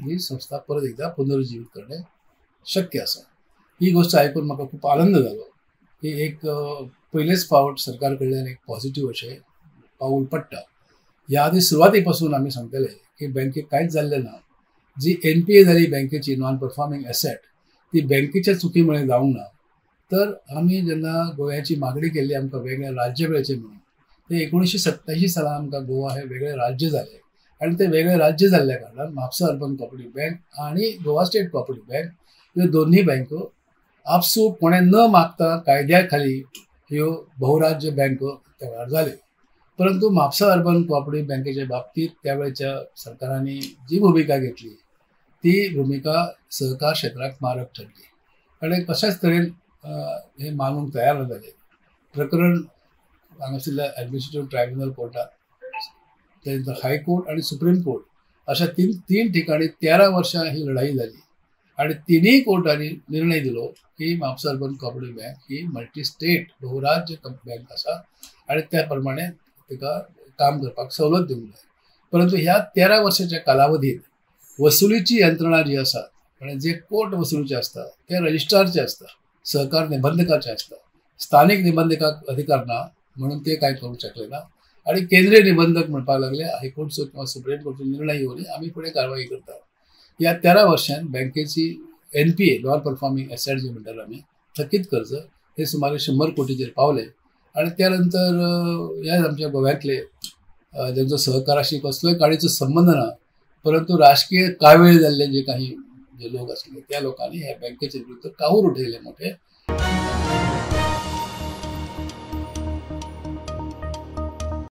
ही संस्था परत एकदा पुनरुज्जीवित करणे शक्य आसा. ही गोष्ट आयकून म्हाका खूब आनंद जालो की एक पयलेच फावट सरकार कडल्यान एक पॉझिटिव्ह अशें पावूल पडटा. ह्या आदी सुरवाती पासून आमी सांगतले की बँकेक कांयच जाल्लें ना. जी NPA जाली बँकेची, नॉन परफॉर्मिंग एसेट, ती बँकेच्या चुकीमुळे जावंक ना. तर आमी जेन्ना गोव्याची मागणी केल्ली आमकां वेगळें राज्य मेळचें म्हणून, ते 1987 सालान आमकां गोवा हें वेगळें राज्य जालें आनी तें वेगळें राज्य जाल्ल्या कारणान म्हापसा अर्बन कॉपरेटीव बँक आनी गोवा स्टेट कॉपरेटीव बँक ह्यो दोनूय बँको आपसूक कोणें न मागता कायद्या खाली ह्यो बहुराज्य बँको त्या वेळार जाल्यो. परंतु म्हापसा अर्बन कॉपरेटीव बँकेच्या बाबतीत त्या वेळच्या सरकारांनी जी भुमिका घेतली ती भुमिका सहकार क्षेत्राक मारक ठरली आनी कशाच तरेन हे मानूंक तयार ना जाले. प्रकरण हांगासरल्या ॲडमिनिस्ट्रेटीव ट्रायब्युनल कोर्टात, त्यानंतर हायकोर्ट आणि सुप्रीम कोर्ट अशा तीन ठिकाणी 13 वर्षां ही लढाई झाली आणि तिन्ही कोर्टांनी निर्णय दिलो की म्हापसा अर्बन कॉपरेटीव बँक ही मल्टी स्टेट बहुराज्य बँक आसा आणि त्या प्रमाणे तिका काम करपाक सवलत दिवंक जाय. परंतु ह्या 13 वर्षाच्या कालावधीत वसुलीची यंत्रणा जी आसा, म्हणजे जे कोर्ट वसुलीचे आसता ते रजिस्ट्रारचे आसता, सहकार निबंधकाचे आसता, स्थानिक निबंधकाक अधिकार ना म्हणून ते काय करूंक शकले ना आणि केंद्रीय निबंधक म्हणपाक लागले हायकोर्टचो किंवा सुप्रीम कोर्टचो निर्णय येवन आमी फुडें कारवाई करतात. ह्या 13 वर्षांत बँकेची NPA, non performing asset जे म्हणटाले आमी, थकीत कर्ज हे सुमारे 100 कोटीचेर पावले. आणि त्यानंतर ह्या आमच्या गोव्यांतले ज्यांचो सहकाराशी कसलोय काडीचो संबंध ना, परंतु राजकीय कावेळ जाल्ले जे काही जे लोक आसले त्या लोकांनी ह्या बँकेचे विरुद्ध काहूर उठयले मोठे